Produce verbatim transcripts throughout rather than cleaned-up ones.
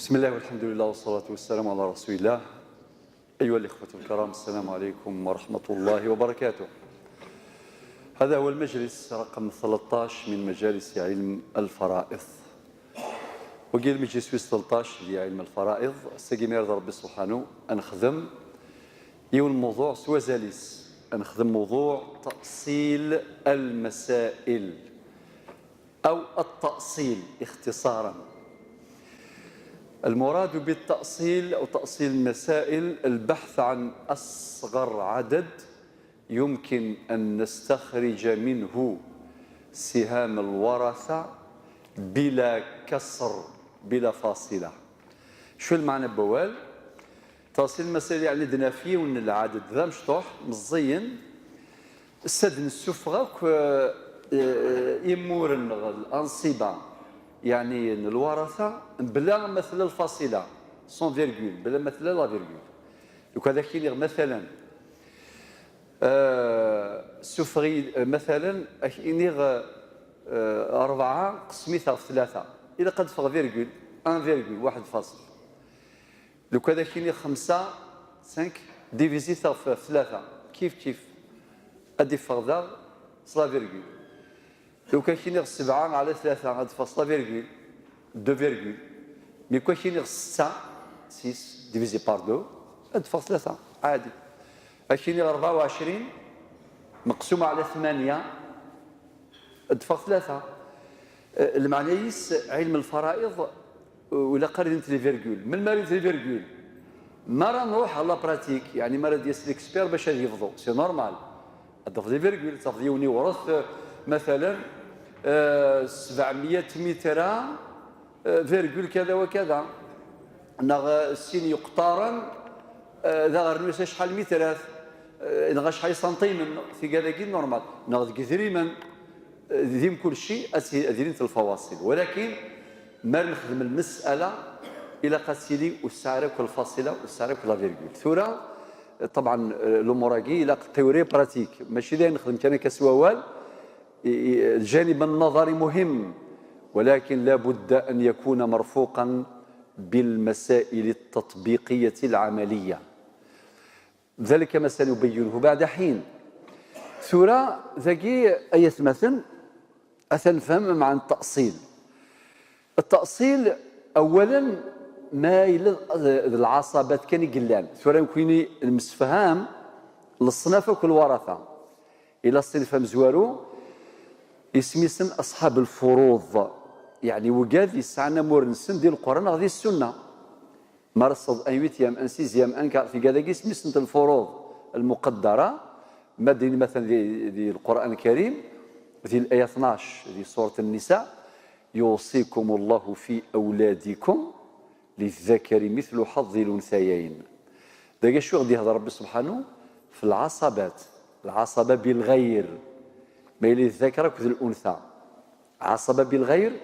بسم الله والحمد لله والصلاة والسلام على رسول الله. أيها الإخوة الكرام، السلام عليكم ورحمة الله وبركاته. هذا هو المجلس رقم ثلاثة عشر من مجالس علم الفرائض. وقيل مجلس ويس ثلاثة عشر ديال علم الفرائض، سيدي ميرد ربي سبحانه أنخدم يوم الموضوع سوازاليس، أنخدم موضوع تأصيل المسائل أو التأصيل اختصارا. المراد بالتأصيل أو تأصيل المسائل البحث عن أصغر عدد يمكن أن نستخرج منه سهام الورثة بلا كسر، بلا فاصلة. شو المعنى بوال؟ تأصيل المسائل يعني دنا في ون العدد ذا مشطوح مزين السد نسفغك، آه، آه، إمورن الأنصبة، يعني الورثة بلا مثل الفاصلة، سون فيرغول، بلا مثل لا فيرغول. لو كان كاين مثلا آه، سفغي، آه، مثلا، أك إنيغ، آه، أربعة قسميتها في ثلاثة، إلا قد فغ فيرغول، أن فيرغول، واحد فاصل. لو كان أك إنيغ خمسة، سانك، ديفيزي في ثلاثة، كيف كيف. أدي فغ ذا، صلا فيرغول. لو كان كينيغ سبعة على ثلاثة، هاد فاصلة فيرغول، دو فيرغول. مي كون كينيغ ستة، سيس ديفيزي بار دو، هاد فاصلة ثلاثة، عادي. كينيغ أربعة وعشرين مقسومة على ثمانية، هاد فاصلة ثلاثة. آه، المعنى يس علم الفرائض، آه، ولا قريت لي فيرغول. من ماري لي فيرغول؟ ما راه نروح على براتيك، يعني ما راه ديال ليكسبير باش هاد يفضو، سي نورمال. تضيف لي فيرغول، تضيف يوني ورث، آه، مثلا، آه، سبعمية متر، آه، فيرغول كذا وكذا. نغ سين يقطارن، آه، ذا غير نوسا شحال مترات، آه، نغ شحال سنتيم، في كذا كي نورمال. نغ ذك ذريمن، آه، ذيم كل شيء، أسي-، أديرين الفواصل. ولكن ما نخدم المسألة إلا قاسيلي والسعر كل فاصلة والسعر كل فيرغول. ثورة، طبعا، آه، لوموراكي إلا تيوري براتيك، ماشي دايما نخدم كان كسووال. ي-، ي-، الجانب النظري مهم، ولكن لا بد أن يكون مرفوقا بالمسائل التطبيقية العملية. ذلك ما سنبينه بعد حين. ثورة ذكي أي مثلا أثنفهم مع التأصيل. التأصيل أولا ما إلا العصبات كان يقلان. ثورة يمكن المسفهام للصنافة كل ورثة. إلى الصنف مزوارو، اسميسن أصحاب الفروض، يعني وقاد يسعنا مور نسن ديال القرآن غادي السنة. مرصد أن يوتيام، أن سيزيام، أن كا-، في كذا اسميسن الفروض المقدرة، ما دين مثلا دي، دي القرآن الكريم، في الآية اثناش دي سورة النساء: يوصيكم الله في أولادكم للذكر مثل حظ الأنثيين. داك شو غادي يهضر ربي سبحانه في العصبات، العصبة بالغير، ما يلي الذكر أكد الأنثى، عصبة بالغير،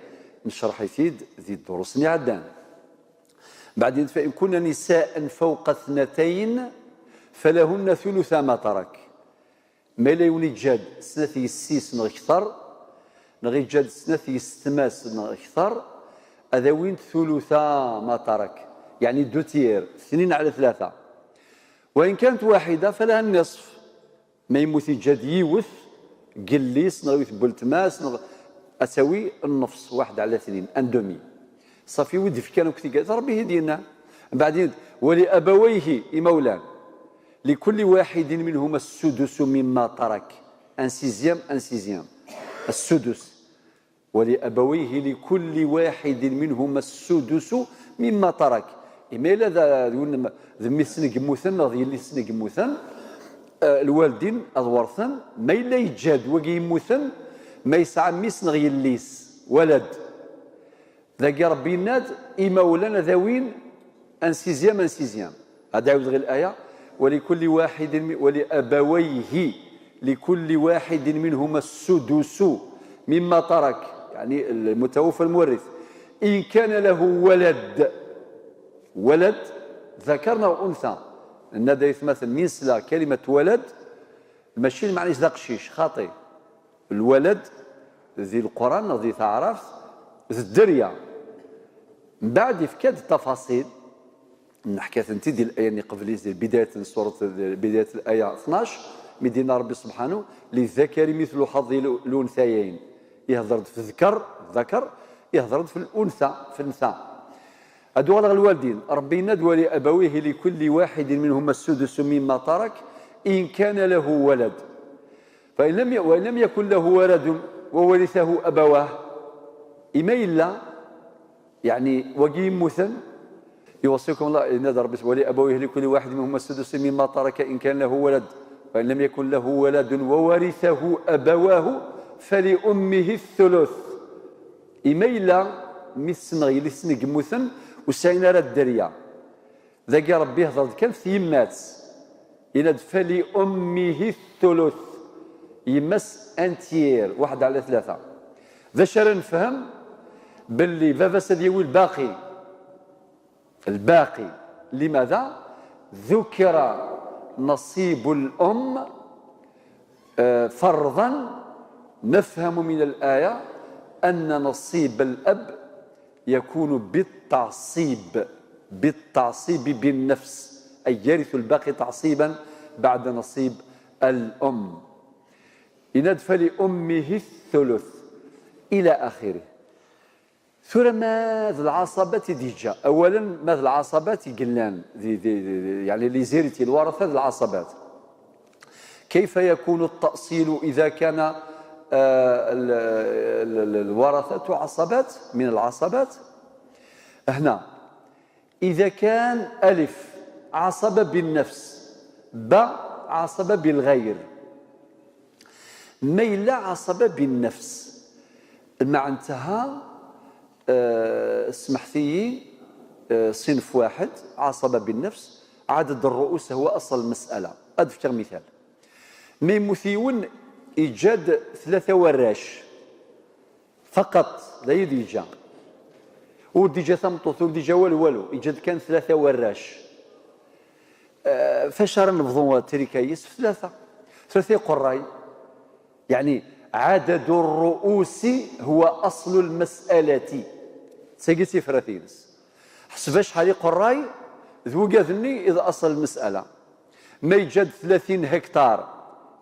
نشرح يفيد ذي الدروس اللي عدان. بعدين: فإن كن نساء فوق اثنتين فلهن ثلث ما ترك. ما إلا يولي جاد سنة يسيس نغ كثر، نغ جاد سنة يستماس نغ كثر، أذوين ثلثا ما ترك، يعني دو تير، اثنين على ثلاثة. وإن كانت واحدة فلها النصف. ما يموت يجاد يوث، قليس نغ يوث بولتماس نغ، أسوي النفس، واحد على اثنين، أن دومي. صافي، ود فكان كتيكا، ربي يهدينا. بعدين: ولأبويه، إمولان، لكل واحد منهما السدس مما ترك. ان سيزيام، ان سيزيام. السدس. ولأبويه لكل واحد منهما السدس مما ترك. إما إلا ذا، ذا ون-، ذا ميسن يموتن، ذا يلي سن يموتن، آه، الوالدين أضورثن، ما إلا يجاد وقي يموتن، ما يسعى ميس نغ يليس، ولد. ذاك ربي يناد، إما ولا ذاوين، ان سيزيام، ان سيزيام. هذا يعاود غير الآية: ولكل واحد من، ولأبويه، لكل واحد منهما السدس مما ترك، يعني المتوفى المورث، إن كان له ولد، ولد ذكر أو أنثى. إن دايث مثل من سلا كلمة ولد، ماشي المعنى ذا قشيش، خاطي. الولد ذي القرآن، ذي تعرف، ذي الدريا. Mbeɛd ifka-d tafaṣil, neḥka-tent-id di laya-nni qbel-is, di bidayat n surat, di bidayat laya tnac, mi d-yenna Rebbi subḥanu: "Lizzakari mitlu ḥaḍi lu-, luntayayn." Ihder-d f ddker, ddakar, ihder-d f lunta, f nta. Ad uɣaleɣ lwaldin. Rebbi yenna-d: "Wali abawihi likulli waḥidin minhuma ssudusu mimma tarak in kana lahu walad." Fa in lam ya-, wa in lam yakun lahu waladun wa warithahu abawah. Ima yella, yeɛni, wagi yemmuten, yuṣikum Allah, yenna-d Rebbi: "Wali abawihi likulli waḥidin minhuma ssudusu mimma taraka in kana lahu walad, fa in lam yakun lahu waladun wa warithahu abawahu fali ummihi thuluth." Ima yella, mmi-tsen neɣ yelli-tsen i yemmuten, ur sɛin ara dderya. Dagi Rebbi ihder-d kan f tyemmat. Yenna-d: "Fali ummihi thuluth." Yemma-s un tiers, waḥed ɛla tlata. D acu ara nefhem? Belli baba-s ad yawi lbaqi. Lbaqi. Limada? Dhukira nasibu l-um, eh, farḍan. Nafhamu min al-aya anna nasib al-ab yakunu bit-taɛṣib, bit-taɛṣib bin-nafs, ay yarithu al-baqi taɛṣiban ba'da nasib al-um. Yenna-d: "Fali ummihi thuluth", ila axirih. Tura ma d lɛaṣabat i d-yeǧǧa, awalen ma d lɛaṣabat i yellan, di, di, di, di, yeɛni les héritiers, lwaratha d lɛaṣabat. كيف يكون التأصيل إذا كان, آه، ال-, ال-, ال-, الورثة عصبات من العصبات؟ هنا إذا كان ألف عصبة بالنفس، باء عصبة بالغير، ما يلا عصبة بالنفس، معناتها، آه، سمحتي، آه، صنف واحد عصبة بالنفس، عدد الرؤوس هو أصل المسألة. أذكر مثال. Ma yemmut yiwen, yeǧǧa-d tlata warrac. Faqat, d ayen i d-yeǧǧa. Ur d-yeǧǧa tameṭṭut, ur d-yeǧǧa walu, walu. Yeǧǧa-d kan tlata warrac. Eh, facu ara nebḍu trika-is? F tlata. Tlata iqerray. Yeɛni, عدد الرؤوس هو أصل المسألة. D tagi i d tifrat-ines. Ḥseb acḥal iqerray d wigad-nni i d أصل المسألة. Ma yeǧǧa-d tlatin hectares,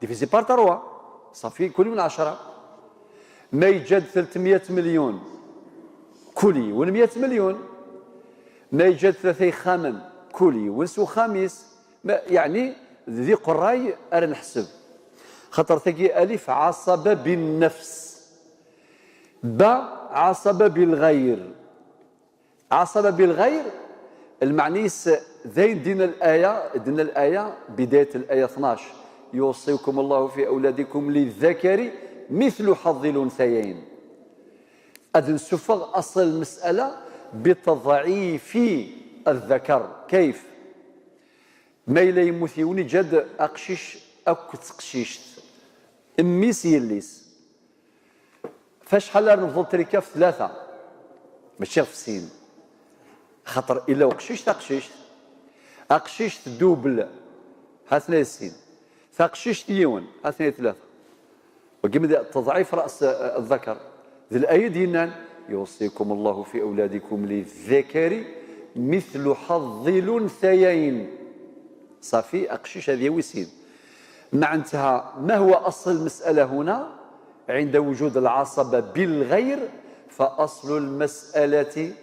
divisé par trois, صافي كل من عشرة. Ma yeǧǧa-d tlata meyya melyun, كل yiwen meyya melyun. Ma yeǧǧa-d tlata ixxamen, كل yiwen s uxxam-is. Ma, yeɛni, d iqerray ara neḥseb. Xaṭer tagi ألف عصبة بالنفس. باء عصبة بالغير. عصبة بالغير، lmeɛna-is d ayen d-yenna laya, d-yenna laya, بداية laya tnac: "يوصيكم الله في أولادكم للذكر مثل حظ الأنثيين". Ad nsuffeɣ أصل المسألة بتضعيف الذكر. كيف؟ Ma yella yemmut yiwen, yeǧǧa-d aqcic akked teqcict, mmi-s, yelli-s. F acḥal ara nebḍu trika? F tlata, mačči ɣef sin. Xaṭer illa uqcic, taqcict. Aqcict double, ha-ten-ay sin. Taqcict yiwen, ha-ten-ay tlata. Wagi d teḍɛif رأس الذكر. D laya i d-yennan: "يوصيكم الله في أولادكم للذكر مثل حظ الأنثيين". صافي، aqcic ad yawi sin. معناتها، ما هو أصل المسألة هنا؟ عند وجود العصبة بالغير، فأصل المسألة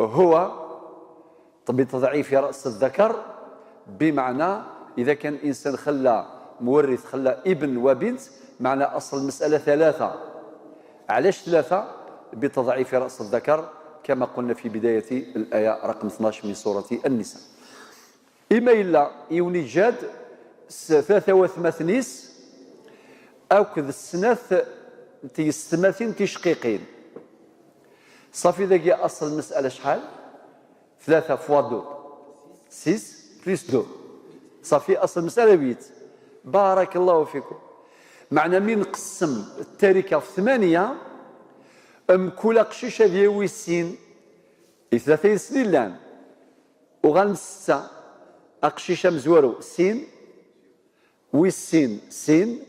هو بتضعيف رأس الذكر، بمعنى إذا كان الإنسان خلى مورث، خلى ابن وبنت، معنى أصل المسألة ثلاثة. علاش ثلاثة؟ بتضعيف رأس الذكر، كما قلنا في بداية الآية رقم اثناش من سورة النساء. Ima yella yiwen yeǧǧa-d s tlata watmaten-is akked snat n tyessetmatin ticqiqin. Ṣafi, dagi أصل المسألة شحال؟ Tlata fois deux. Six plus deux. Ṣafi, أصل المسألة huit. بارك الله فيكم. Meɛna mi nqessem ttarika f tmanya, mkul aqcic ad yawi sin, i tlata yid-sen i llan. Uɣalen setta. Aqcic amezwaru, sin. Wis sin, sin.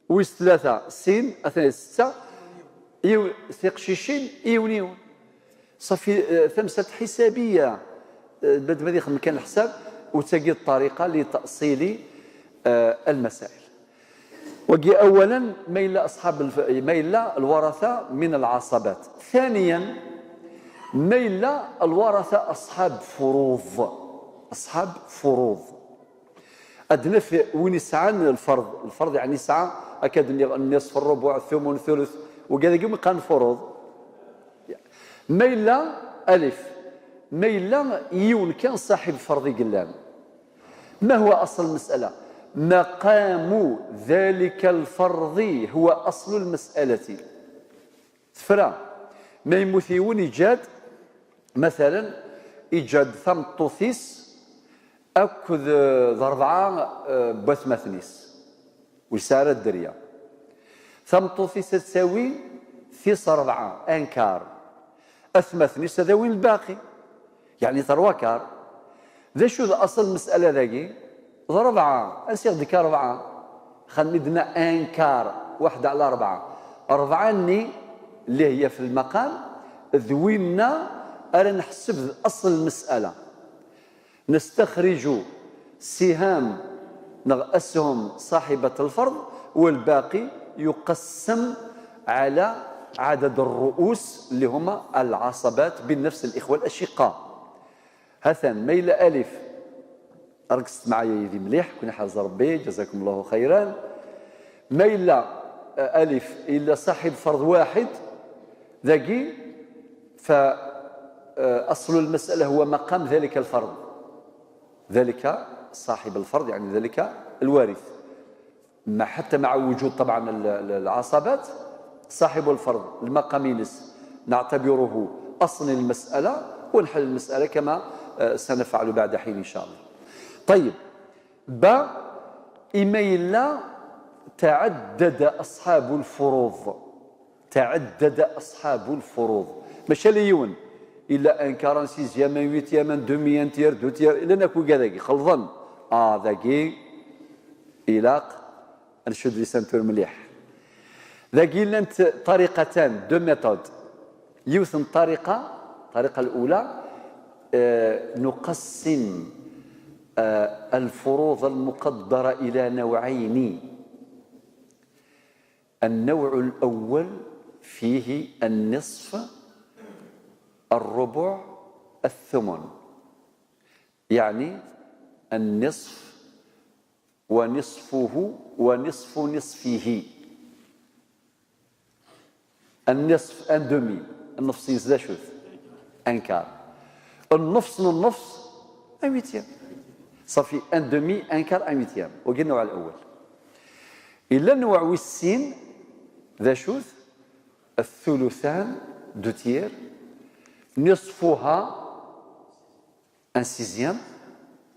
Wis tlata, sin. Atan setta. Iw-, tiqcicin, yiwen, yiwen. صافي، آه، تمسات حسابية، آه، بعد ما يخدم كان الحساب، وتجي الطريقة لتأصيل، آه، المسائل. وجي أولا، ما إلا أصحاب الف-، ما إلا الورثة من العصبات. ثانيا، ما إلا الورثة أصحاب فروض، أصحاب فروض. أدنف وين يسعى الفرض، الفرض يعني سعى أكاد النصف، الربع، الثمن، الثلث، وكذا يوم كان فروض. ما إلا ألف، ما إلا يون كان صاحب فرض قلان. ما هو أصل المسألة؟ مقام ذلك الفرض هو أصل المسألة. Tefra. Ma yemmut yiwen, iǧǧa-d, مثلا, iǧǧa-d tameṭṭut-is akked, eh, d rebɛa, eh, n watmaten-is. Ur yesɛi ara dderya. Tameṭṭut-is ad tawi tis rebɛa, un quart. Atmaten-is ad awin lbaqi. Yeɛni trois quarts. D acu d aṣel n lmesala dagi? D rebɛa. Ansi ɣ-d-ikka rebɛa? Xedmi d-nna un quart, waḥed ɛla rebɛa. Rebɛa-nni اللي هي في المقام, d winna ara nḥesseb d aṣel n lmesala. نستخرج سهام neɣ أسهم صاحبة الفرض, والباقي يقسم على عدد الرؤوس اللي هما العصبات بالنفس الإخوة الأشقاء. هثان ما إلا ألف, ركزت معايا يدي مليح, كون حاز ربي, جزاكم الله خيرا. ما إلا, آه، ألف إلا صاحب فرض واحد, ذاكي, ف، آه، أصل المسألة هو مقام ذلك الفرض. ذلك صاحب الفرض, يعني ذلك الوارث. مع، حتى مع وجود طبعا ال-، ال-، العصبات, صاحب الفرض المقام ينس نعتبره أصل المسألة, ونحل المسألة كما, آه، سنفعل بعد حين إن شاء الله. طيب, با, إما إلا تعدد أصحاب الفروض. تعدد أصحاب الفروض. ماشي ليون. إلا un quart, un sixième, un huitième, un demi, un tiers, deux tiers, إلا ناكو كذاك خلظا. آه, ذاكي إلاق نشد لي سانتور مليح. ذاكي لانت طريقتان, deux méthodes. يوث الطريقة, الطريقة الأولى, آه، نقسم، آه، الفروض المقدرة إلى نوعين. النوع الأول فيه النصف، الربع، الثمن، يعني النصف ونصفه ونصف نصفه. النصف, un demi, النص يزداشوث, un quart. النص من النص, un huitième. صافي, un demi, un quart, un huitième. وقلنا على الأول. إلا النوع والسين, ذا شوث, الثلثان, deux tiers, نصفها, un sixième,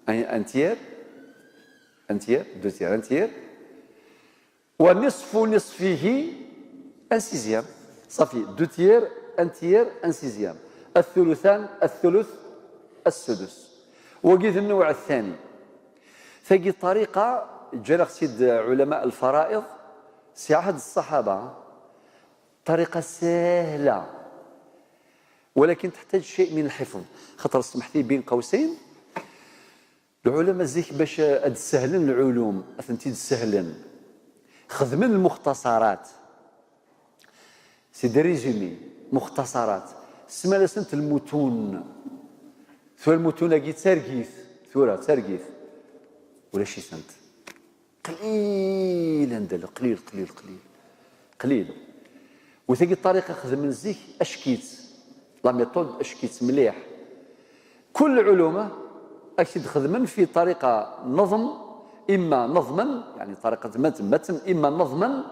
un, un tiers, un tiers, deux tiers, un tiers, ونصف نصفه, un sixième. صافي, deux tiers, un tiers, un sixième. الثلثان, الثلث, السدس. وقيد النوع الثاني. ثقي طريقة جرى سيد علماء الفرائض سي عهد الصحابة. طريقة سهلة، ولكن تحتاج شيء من الحفظ. خاطر سمحتي بين قوسين، العلماء زيك باش أد سهلن العلوم، أثنتي سهلن. خدمن المختصرات. سي دي ريزومي، مختصرات. سما لسنت المتون. ثور المتون أكي تارجيث. ثورة تارجيث. ولا شي سنت. قليل ندل، قليل، قليل، قليل. قليل. وثقي الطريقة خدم زيك أشكيت. لا ميثود أشكيت مليح. كل العلوم أكيد خدمن في طريقة نظم، إما نظما، يعني طريقة متن، متن، إما نظما،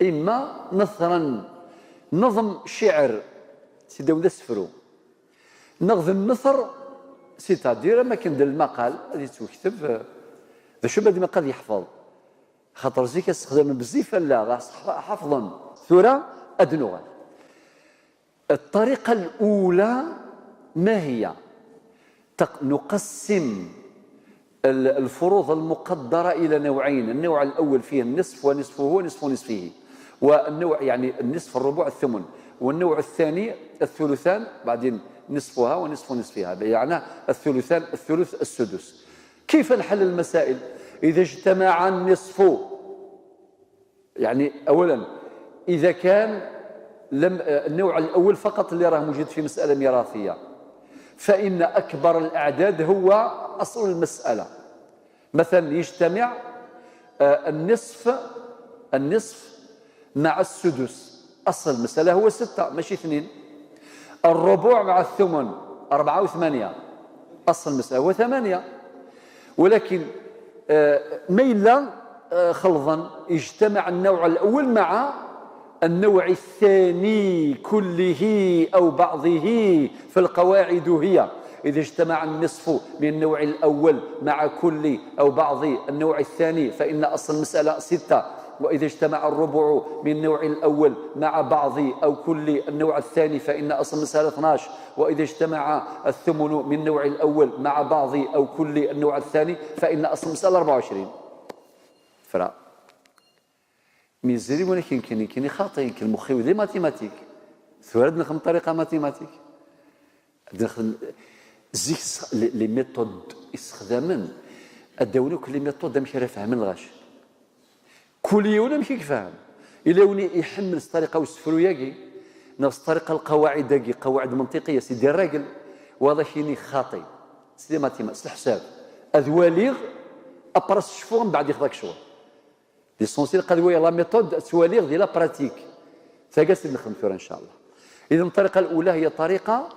إما نثرا. نظم شعر، سيدي ولا سفرو. نغذ النثر، سيتادير، أما كان دير المقال، هذه تكتب، آه، ذا شو بدي ما قد يحفظ. خاطر زيك استخدم بزيف لا، غا صح-، حفظا. ثورة، أدنوغا. الطريقة الأولى ما هي؟ تق-، نقسم ال-، الفروض المقدرة إلى نوعين. النوع الأول فيه النصف ونصفه ونصف نصفه، والنوع، يعني، النصف، الربع، الثمن. والنوع الثاني الثلثان، بعدين نصفها ونصف نصفها، يعني الثلثان، الثلث، السدس. كيف نحل المسائل؟ إذا اجتمع النصف، يعني أولا، إذا كان لم، النوع الأول فقط اللي راه موجود في مسألة ميراثية، فإن أكبر الأعداد هو أصل المسألة. مثلا يجتمع، آه، النصف، النصف مع السدس، أصل المسألة هو ستة ماشي اثنين. الربع مع الثمن، أربعة وثمانية، أصل المسألة هو ثمانية. ولكن، آه، ما إلا، آه، خلظا اجتمع النوع الأول مع النوع الثاني كله أو بعضه، فالقواعد هي: إذا اجتمع النصف من النوع الأول مع كل أو بعض النوع الثاني فإن أصل المسألة ستة، وإذا اجتمع الربع من النوع الأول مع بعض أو كل النوع الثاني فإن أصل المسألة اثناش، وإذا اجتمع الثمن من النوع الأول مع بعض أو كل النوع الثاني فإن أصل المسألة أربعة وعشرين. فرا ميزري ولا كاين كاين كاين خاطئ، كاين مخي ودي ماتيماتيك. ثورة نخدم طريقة ماتيماتيك. نخدم زيك الص-، لي، لي ميثود يستخدمن، اداونو كل لي ميثود امشي راه فاهمن الغاش. كل يوم امشي كيفهم. إلا وني يحمل الطريقة والسفرو ياكي، نفس الطريقة القواعد داكي، قواعد منطقية، سيدي الراجل، واضح يني خاطي. سيدي ماتيما، الحساب. أذواليغ، أبرس الشفور من بعد يخضك شغل. L'essentiel قد وي la méthode تواليغ دي la pratique. ثاقس اللي نخدم ثورة إن شاء الله. إذا الطريقة الأولى هي طريقة،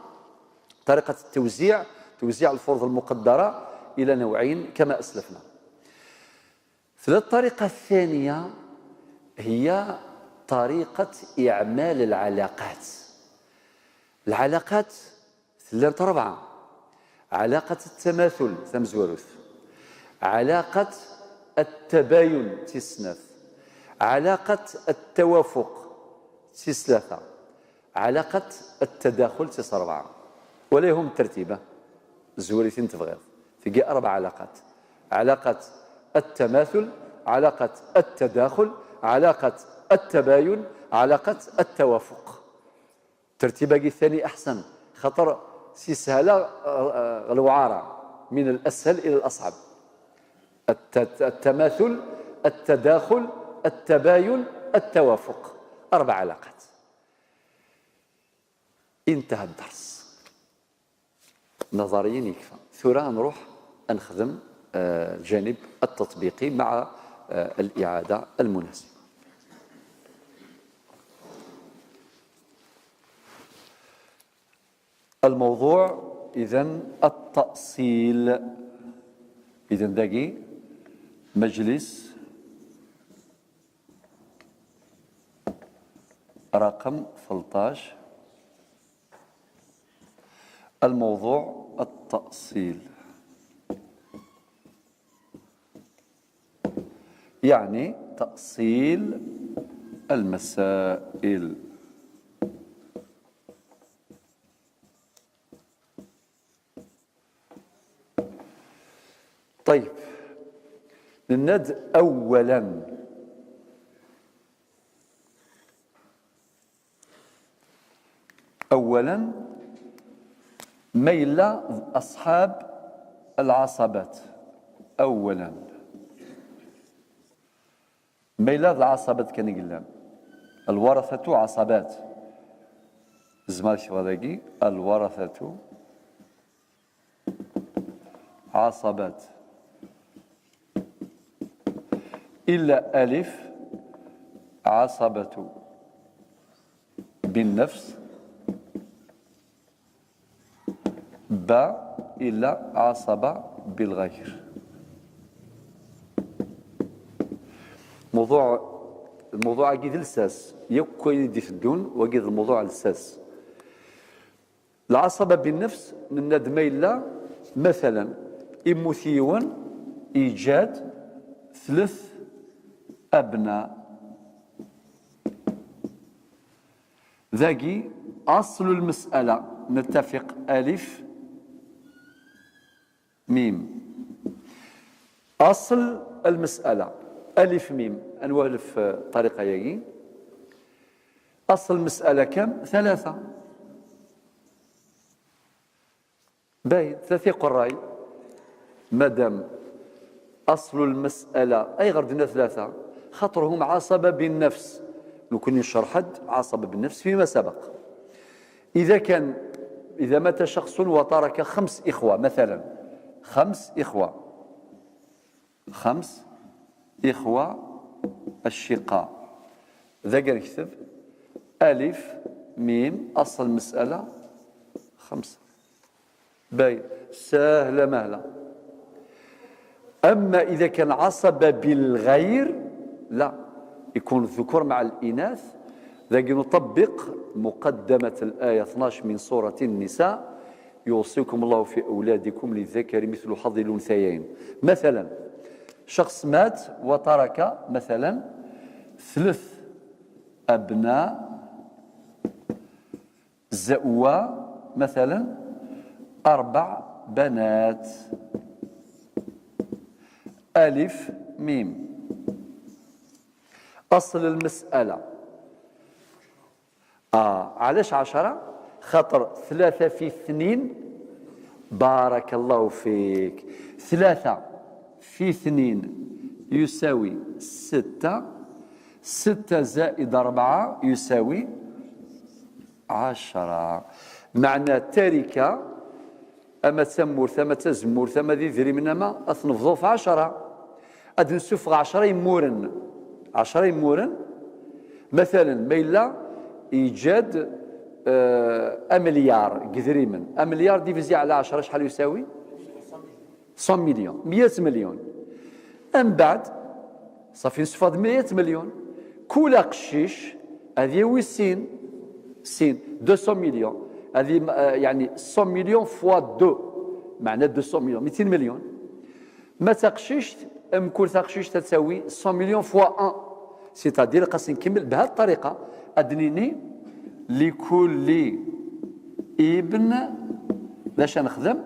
طريقة التوزيع، توزيع الفروض المقدرة إلى نوعين كما أسلفنا. فالطريقة الثانية هي طريقة إعمال العلاقات. العلاقات ثلاثة أربعة: علاقة التماثل، ثمزوروث، علاقة التباين، تسناث، علاقة التوافق، تسلاثة، علاقة التداخل، تسربعة. ولا هم الترتيبة، زوريثين تبغيض. تجي أربع علاقات: علاقة التماثل، علاقة التداخل، علاقة التباين، علاقة التوافق. الترتيب الثاني أحسن، خاطر سي سهلة، آه، آه، الوعارة من الأسهل إلى الأصعب. الت-، التماثل، التداخل، التباين، التوافق، أربع علاقات. انتهى الدرس. نظريا يكفى. ثورة نروح نخدم، آه، الجانب التطبيقي مع، آه، الإعادة المناسبة. الموضوع إذن التأصيل. إذن داقي مجلس رقم ثلطاش. الموضوع التأصيل، يعني تأصيل المسائل. طيب، نناد أولا. أولا، ما يلا أصحاب العصبات. أولا، ما يلا العصبات كان يقلان، الورثة عصبات. زمار شو هذاكي؟ الورثة عصبات. إلا ألف عصبة بالنفس، با إلا عصبة بالغير. موضوع، الموضوع أكيد لساس، يكو يدي في الدون، وأكيد الموضوع لساس. العصبة بالنفس، نناد ما يلا مثلا إموت يون إيجاد ثلاث أبناء. ذاكي أصل المسألة، نتفق ألف ميم. أصل المسألة ألف ميم. أنوالف، آه، طريقة ياكي. أصل المسألة كم؟ ثلاثة. باين ثلاثة قراي. مادام أصل المسألة أي غردنا ثلاثة، خاطرهم عصبة بالنفس. نكون شرحت عصبة بالنفس فيما سبق. إذا كان، إذا مات شخص وترك خمس إخوة مثلا، خمس إخوة، خمس إخوة أشقاء، ذاك نكتب ألف ميم أصل المسألة خمسة. باين ساهلة ماهلة. أما إذا كان عصب بالغير، لا، يكون الذكور مع الإناث. ذاك نطبق مقدمة الآية اثناش من سورة النساء: يوصيكم الله في أولادكم للذكر مثل حظ الأنثيين. مثلا، شخص مات وترك مثلا ثلاث أبناء، زوى مثلا أربع بنات. ألف ميم. أصل المسألة. آه، علاش عشرة؟ خاطر ثلاثة في اثنين، بارك الله فيك، ثلاثة في اثنين يساوي ستة، ستة زائد أربعة يساوي عشرة. معنى تركة، أما تمورت، أما تزمورت، أما ذي ذري من أما أثنفضوف عشرة. أد نسفغ عشرة يمورن، عشرة يمورن. مثلا ما إلا يجاد، آه، أمليار قدريمن، أمليار ديفيزي على عشرة شحال يساوي؟ مية مليون، مية مليون. أم بعد صافي نسفض مية مليون. كل قشيش هذه يسين، سين deux cents millions. هذه آه، يعني cent millions fois deux، معنى deux cents millions، ميتين مليون. ما تقشيشت، أم كل تقشيشت تساوي cent millions fois un. C'est-à-dire خاص نكمل بهذه الطريقة، أدنيني لكل ابن، لاش نخدم؟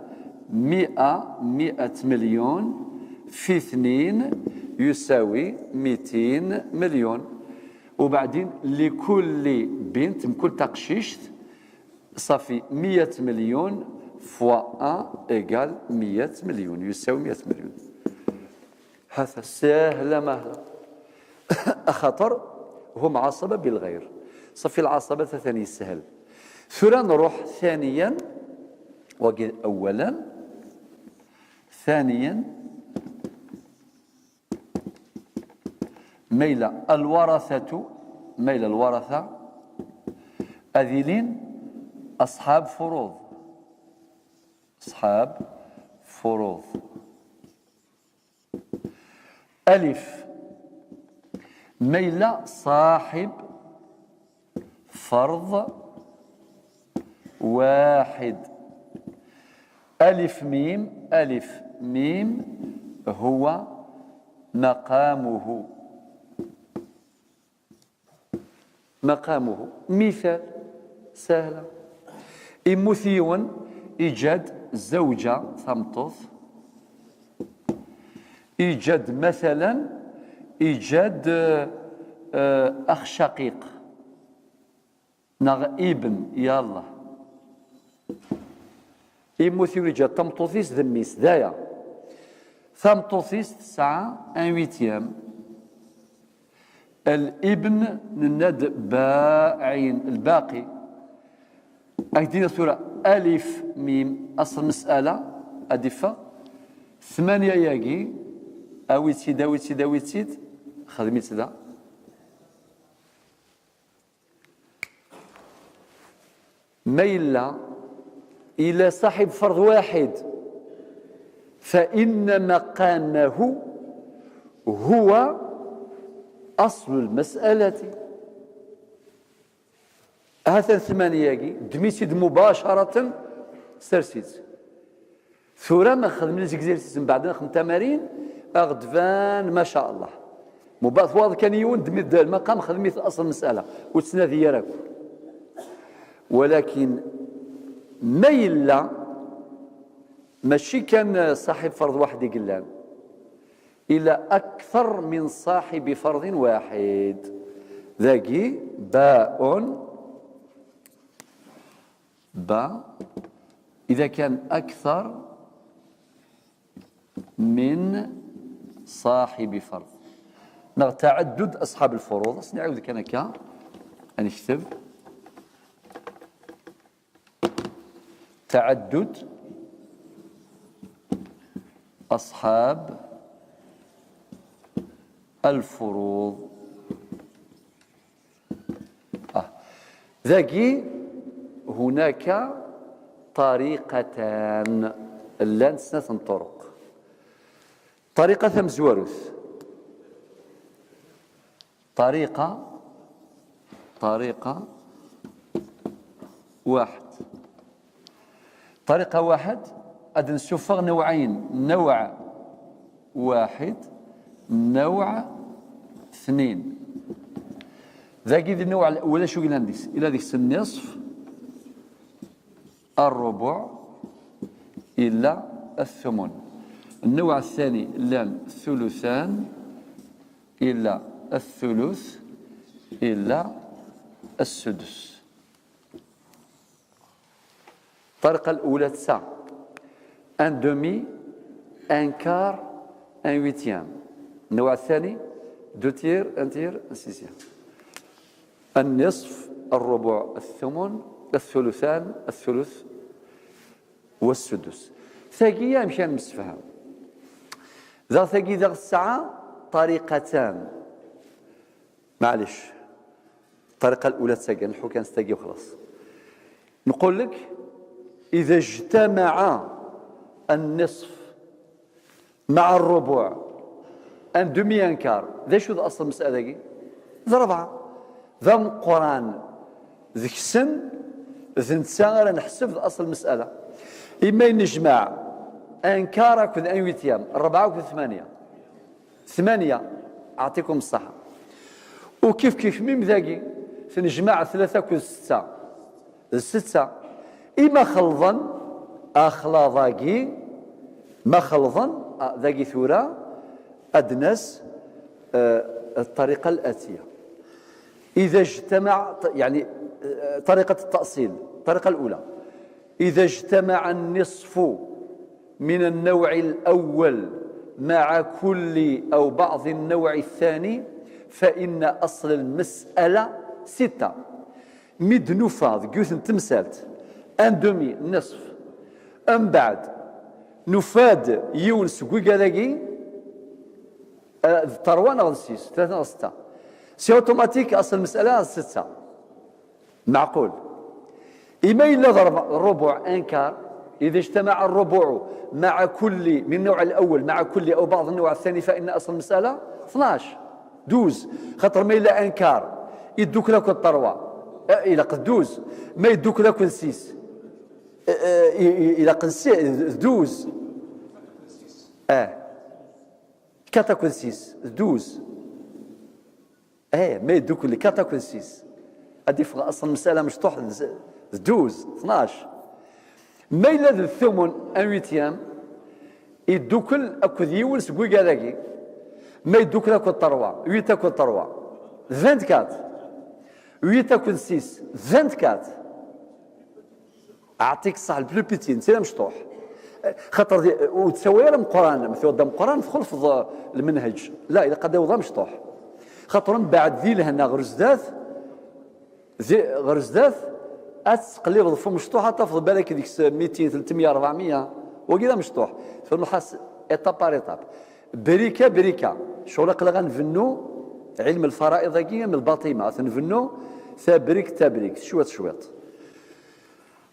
مية، مية مليون في اثنين يساوي ميتين مليون. وبعدين لكل بنت، من كل تقشيشت، صافي مية مليون fois un égale مية مليون، يساوي مية مليون. هذا ساهلة ماهلة. أخاطر هم عصبة بالغير. صافي العصبة ثاني سهل. ثورة نروح ثانيا، وقد أولا، ثانيا، ميل الورثة، ميل الورثة أذيلين أصحاب فروض، أصحاب فروض. ألف، ميل صاحب فرض واحد. ألف ميم، ألف ميم هو مقامه. مقامه. مثال سهلة. يموت يون، يجاد زوجة ثمطوث، يجاد مثلا، يجاد آه، آه، أخ شقيق، نغ ابن، يلا. يموت يون، يجاد تمطوثيس ذميس دايا. تمطوثيس تسعة، ان ويتيام. الابن نناد باعين الباقي. أكدينا ثورة ألف ميم أصل مسألة أدفة ثمانية ياقي. أويتسيد، أويتسيد، أويتسيد. خدميت ذا. ما إلا إلى صاحب فرض واحد، فإن مقامه هو أصل المسألة. هذا ثمانية ياقي دميسيد مباشرة سرسيت. ثورة ما خدمنا زيكزيرسيس من بعد نخدم تمارين، أغدفان ما شاء الله. مبارك واضح كان يون دمي المقام خدمي في أصل المسألة وتسنادي يا راكو. ولكن ما إلا ماشي كان صاحب فرض واحد يقلان، إلا أكثر من صاحب فرض واحد. Dagi, باء، ba, إذا كان أكثر من صاحب فرض. Neɣ تعدد أصحاب الفروض. Ad s-nɛiwed kan akka. Ad nekteb. تعدد أصحاب الفروض. آه. Dagi, هناك طريقتان. Llant snat n ṭṭuruq. Ṭṭariqa tamezwarut. Ṭariqa, ṭariqa واحد. Ṭariqa واحد, ad nsuffeɣ نوعين, نوع واحد, نوع اثنين. Dagi d النوع الأول, acu yellan deg-s? Yella deg-s النصف, الربع, إلا الثمن. النوع الثاني llan ثلثان, إلا الثلث, إلا السدس. الطريقة الأولى تسعة. Un demi, un quart, un huitième. النوع الثاني, deux tiers, un tiers, un sixième. النصف, الربع, الثمن, الثلثان, الثلث, والسدس. Tagi, amek ara nemsefham? Daɣ tagi, daɣ tesɛa طريقتان. معليش. الطريقة الأولى تساقي، نحو كان ستاقي وخلاص. نقول لك: إذا اجتمع النصف مع الربع, un demi, un quart, d acu d أصل المسألة-agi? D rebɛa. D ameqqran deg-sen, d netta ara neḥseb d أصل المسألة. Imi nejmeɛ un quart akked un huitième, rebɛa akked tmanya. Tmanya, أعطيكم الصحة. U kif kif mim dagi, tnejmaɛ tlata akked setta, d setta. I ma xelḍen, axlaḍ-agi, ma xelḍen, ah, dagi tura, ad nas, eh, الطريقة الآتية. إذا اجتمع، يعني، eh, طريقة التأصيل، الطريقة الأولى. إذا اجتمع النصف من النوع الأول مع كل أو بعض النوع الثاني، فإن أصل المسألة ستة. Mi d-nufa deg yiwet n temsalt un demi, نصف, mbeɛd nufa-d yiwen seg wigad-agi, eh, d ṭerwa neɣ d ssis, tlata neɣ setta, c'est automatique أصل المسألة d setta. معقول. إما إلا ضرب الربع un quart، إذا اجتمع الربع مع كل من النوع الأول مع كل أو بعض النوع الثاني، فإن أصل المسألة اثناش، دوز. خاطر ما إلا un quart يدوك لك الطروة، آه، إلا قد دوز، ما يدوك لك السيس، آه، آه، إلا قد سي-، دوز. آه. كاتاكو سيس، دوز. ايه، ما يدوكل لك quatre akked six. Ad yeffeɣ اصل المساله مشطوح ز-، دوز، اثناش. ما يلا ذ الثمن، un huitième، يدوكل اكد يون سكويكا ذاكي. ما يدوكل اكد تروا، huit akked trois، vingt-quatre. Huit akked six، vingt-quatre. أعطيك الصح، البلو بيتي، نسير مشطوح. خاطر دي، وتساوي راه مقران، مثلا دا مقران تخلف المنهج. لا، إلا قد يوضع مشطوح. خاطر من بعد ذي لهنا غرزدات، ذي غرزدات، أتقلب ضفو مشطوحة، تفضل بالك ديك ميتين، ثلاثمية، أربعمية، وكذا مشطوح. فنحس étape par étape. بريكة بريكة. شغل أقل غنفنو علم الفرائض كي من الباطمة، تنفنو ثابريك ثابريك، شويط شويط.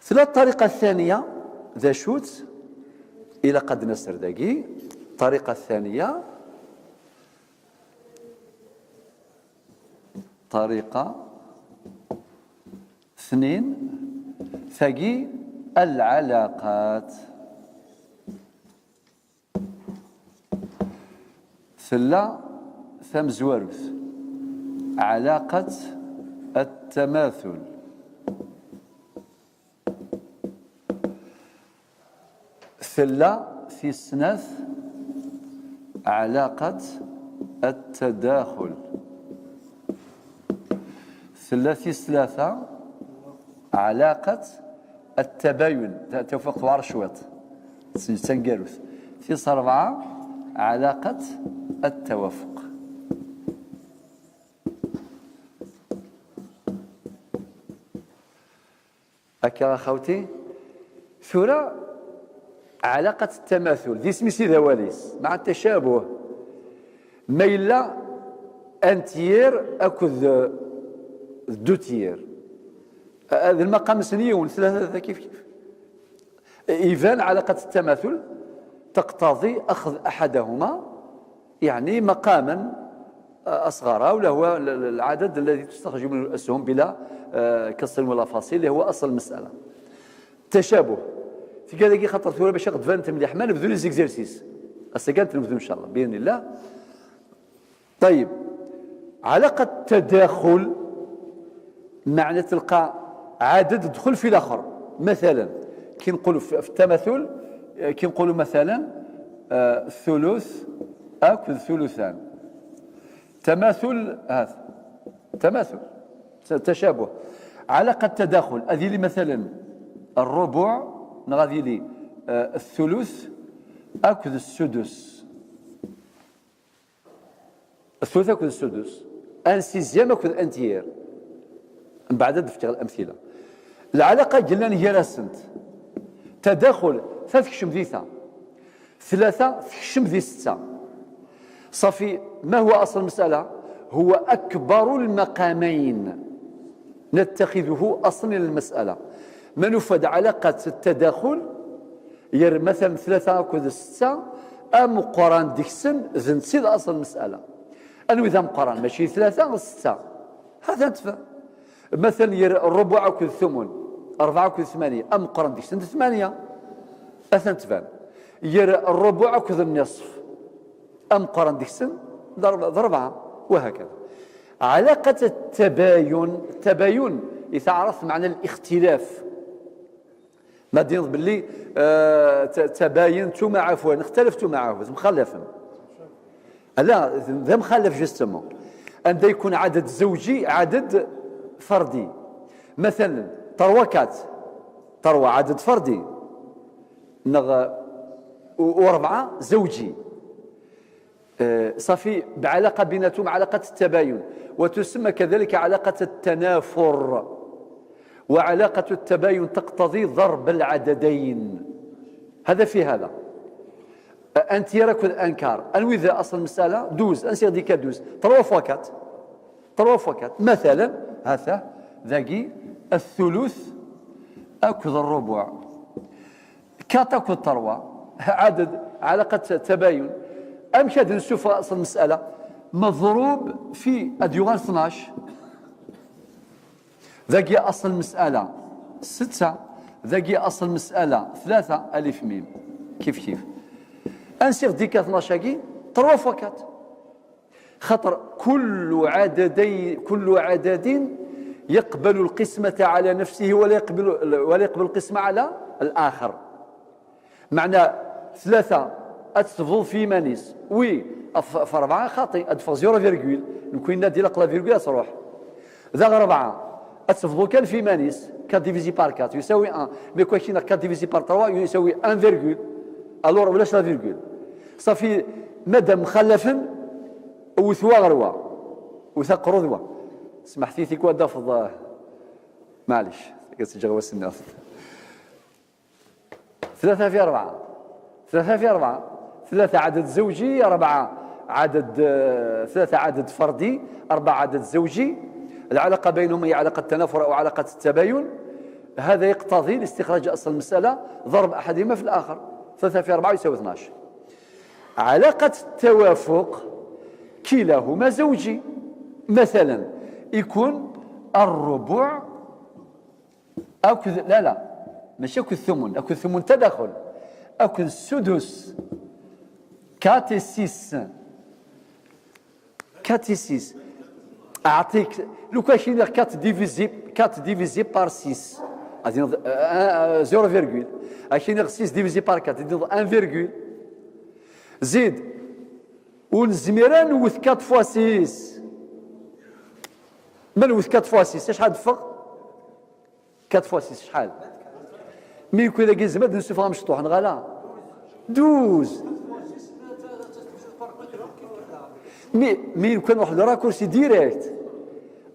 Tella الطريقة الثانية، d acu-tt؟ إلا قد نسر داكي، الطريقة الثانية، طريقة اثنين، ثاكي العلاقات. Tella tamezwarut, علاقة التماثل. Tella tis snat, علاقة التداخل. Tella tis tlata ɛlaqat at-tabayun, ta-, tawfiq tewɛer cwiṭ, s-, d taneggarut. Tis rebɛa ɛlaqat at-tawafuq. Akka a xawti. Tura ɛlaqat tamatul d isem-is i d awal-is, maɛa tacabuh. Ma yella un tiers akked, eh, deux tiers, eh, d lmaqam-nsen yiwen, tlata kif kif. Iban ɛlaqat tamatul taqtaḍi axed aḥadahuma, يعني مقاما أصغر، ولا هو العدد الذي تستخرج منه الأسهم بلا، آه، كسر ولا فاصل، اللي هو أصل المسألة. التشابه. Tigad-agi xaṭer tura bac ad ɣ-d-banent mliḥ, ma nebdu les exercices. Ass-agi ad nebdu, إن شاء الله، بإذن الله. طيب، علاقة التداخل معنى تلقى عدد دخل في الآخر. مثلا كي نقولوا في، في التماثل، آه، كي نقولوا مثلا، آه، الثلث أكل ثلثان. تماثل هذا، تماثل، ت-، تشابه. علاقة تداخل، هذه اللي مثلا الربع، نغادي لي، آه، الثلث أكل السدس. الثلث أكل السدس، un sixième أكل un tiers. من بعد دفت الأمثلة. العلاقة قلنا هي راسنت. تداخل، ثلاث كشم ذيثا. ثلاثة تكشم ذي ستة. صافي، ما هو أصل المسألة؟ هو أكبر المقامين نتخذه أصلا للمسألة. ما نفاد علاقة التداخل، ير مثلا ثلاثة أكد ستة، أمقران ديكسن ذنسي أصل المسألة. أنو إذا مقران ماشي ثلاثة ستة، هذا تفهم. مثلا ير الربع أكد ثمن، أربعة أكد ثمانية، أمقران ديكسن ثمانية، أثن تفهم. ير الربع أكد النصف، أمقران ديكسن ضرب، ضربعة، وهكذا. علاقة التباين، التباين يتعرف معنى الاختلاف. ما دين باللي، آه، ت-، تباينت مع فلان، اختلفت معه، مخالفا. لا، ذا مخالف justement. أن يكون عدد زوجي عدد فردي. مثلا، تروا كات، تروا عدد فردي. نغ-، و-، وربعة زوجي. آه، صافي، بعلاقة بيناتهم علاقة التباين، وتسمى كذلك علاقة التنافر. وعلاقة التباين تقتضي ضرب العددين. هذا في هذا. آه، أنت يا راكد أنكار. أنوي ذا أصل المسألة دوز، أنسي غادي كدوز. تروا فوا كات. تروا فوا كات. مثلا، هذا، ذاكي الثلث أكد الربع. كات أكد تروا. عدد، علاقة تباين. أم كاد نشوف أصل المسألة. مضروب في أديوغال اثناش. ذاكي أصل المسألة ستة، ذاكي أصل المسألة ثلاثة، ألف ميم. كيف كيف. أنسيغ ديكا اثناش أكي، تروا فوا كات. خاطر كل عددي، كل عدد يقبل القسمة على نفسه ولا يقبل، ولا يقبل القسمة على الآخر. معنى ثلاثة أتفضل في مانيس. وي، أف-، في أربعة خاطي، أدفع زيرو فيرغول. نكون نادي لقلا فيرغول أتروح. ذا أربعة أتفضل كان في مانيس، quatre divisé par quatre يساوي un. Mais كوا كينا quatre divisé par trois يساوي un virgule. Alors ولاش la virgule. صافي، مادام مخلفا، وثوا غروا. وثا قرضوا. سمحتي ثيك ودا فض-، معليش، قلت جغوة سنة. ثلاثة في أربعة. ثلاثة في أربعة. ثلاثة عدد زوجي، أربعة عدد، آه، ثلاثة عدد فردي، أربعة عدد زوجي. العلاقة بينهم هي علاقة تنافر أو علاقة التباين. هذا يقتضي لاستخراج أصل المسألة ضرب أحدهما في الآخر. ثلاثة في أربعة يساوي اثناش. علاقة التوافق كلاهما زوجي. مثلا يكون الربع أكد، لا، لا، ماشي أكد ثمن، أكد ثمن تداخل، أكد السدس، quatre et six، quatre et six. أعطيك، لو كان شي quatre divisé، quatre divisé par six، غادي نض-، آه، آه، zéro virgule. أكيد six divisé par quatre، غادي نض-، un virgule. زيد، ونزمير نوث quatre fois six. Ma nwet quatre fois six, acḥal d-teffeɣ? Quatre fois six, acḥal? Mi kwi dagi, zmer ad d-nessufeɣ amecṭuḥ, neɣ ala? Douze. Mi, mi kwi nruḥ le raccourci direct.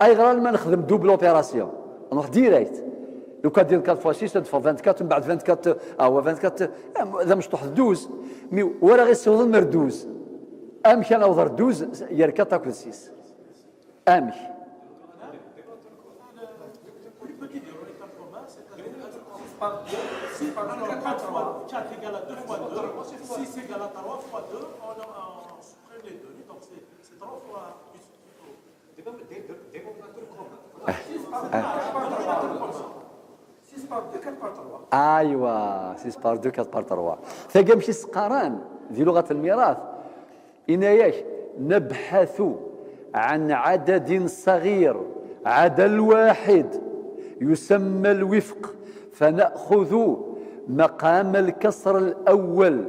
Ayɣer alma nexdem double opération? Nruḥ direct. Lukan d quatre fois six, ad d-teffeɣ vingt-quatre, mbeɛd vingt-quatre, ah, wa vingt-quatre, ah, d amecṭuḥ d douze. Mi wara ɣ-issiwḍen ar douze. Amek ad naweḍ ar douze? Gar quatre akked six. Amek? Aywa, six par deux, quatre par trois. Tagi amek i s-qqaren di luɣat lmirat? Yenna-yak: نبحث عن عدد صغير على الواحد يسمى الوفق، فنأخذ مقام الكسر الأول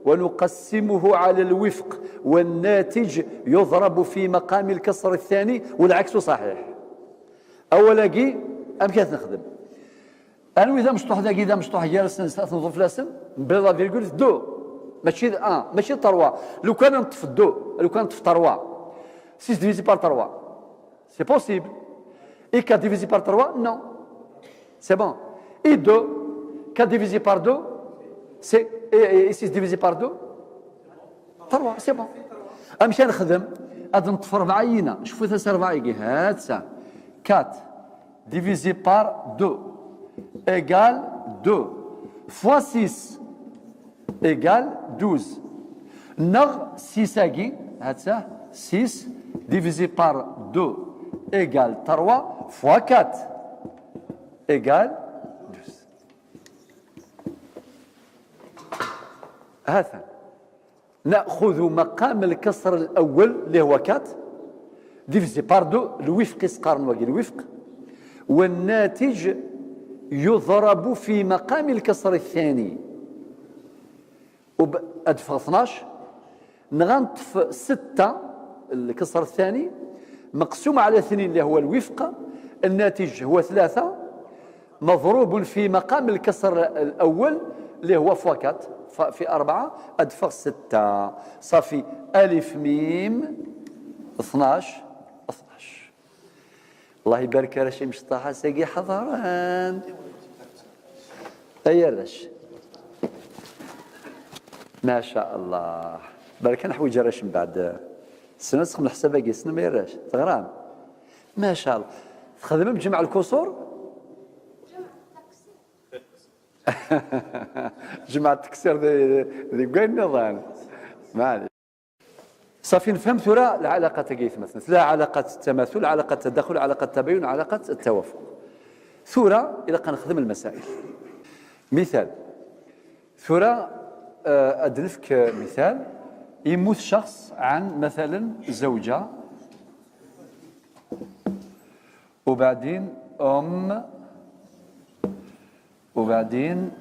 ونقسمه على الوفق، والناتج يضرب في مقام الكسر الثاني، والعكس صحيح. Awal-agi, amek ad t-nexdem? Anwi d amecṭuḥ dagi, d amecṭuḥ gar-asen, ad t-nḍef fell-asen? Mebla la virgule, d deux. Mačči d un, mačči d trois. Lukan neṭṭef deux, lukan neṭṭef trois, six divisé par trois, c'est possible. Et quatre divisé par trois, non. C'est bon. Et deux, quatre divisé par deux, c'est, et, et six divisé par deux, trois, c'est bon. Amek ad nexdem? Ad neṭṭef rebɛa-yina. Cfut-as rebɛa-agi. Ha-tt-a. Quatre divisé par deux égale deux fois six égale douze. Neɣ six-agi, ha-tt-a, six divisé par deux égale trois fois quatre égale douze. Ha-t-an. نأخذ مقام الكسر الأول اللي هو quatre divisé par deux، الوفق يسقارن واقي الوفق، والناتج يضرب في مقام الكسر الثاني. وب-، أدفغ اثناش، نغنطف ستة، الكسر الثاني، مقسوم على اثنين اللي هو الوفق، الناتج هو ثلاثة، مضروب في مقام الكسر الأول اللي هو fois quatre، ف-، في أربعة، أدفغ ستة. صافي، ألف ميم اثناش، اثناش. الله يبارك، راه شي مشطحة ساقي حضران. أي الرش. ما شاء الله. برك نحوي جرش من بعد. سنة تخم الحساب أقي سنة ما يرش. تغرام. ما شاء الله. تخدم بجمع الكسور؟ جمع التكسير ذي، ذي قاين نظام. ما عليك. صافي، نفهم ثورة العلاقة تاع يتمثل. لا علاقة التماثل، علاقة التداخل، علاقة التباين، علاقة التوافق. ثورة إلى قنخدم المسائل. مثال. ثورة، آه، أدنفك مثال. يموت شخص عن مثلًا زوجة، وبعدين أم، وبعدين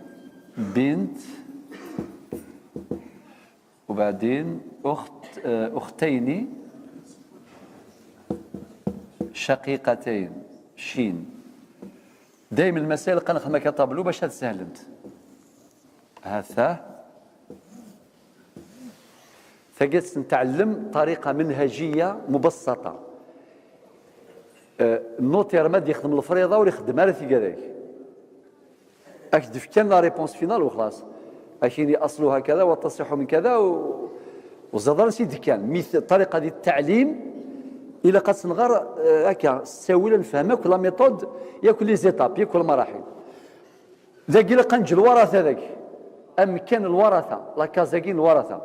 بنت، وبعدين أخت، آه، أختين شقيقتين. شين. دايما المسائل قنخدم كطابلو باش هاد سهلنت. هاثا. Tagi ad tt-netɛellem طريقة منهجية مبسطة. آه، النوتير ما يخدم الفريضة ولا يخدم على ثقالك. أك دفكان la réponse finale وخلاص. أكيني أصلها كذا وتصح من كذا و-، وزاد راه سيدي كان. ميث-، الطريقة ديال التعليم إلا قد سنغر، آه، هكا، ساوي نفهمك la méthode، ياك les étapes، ياك المراحل. ذاكي لقا نجي الورثة ذاك. أمكان الورثة، la case-agi الورثة.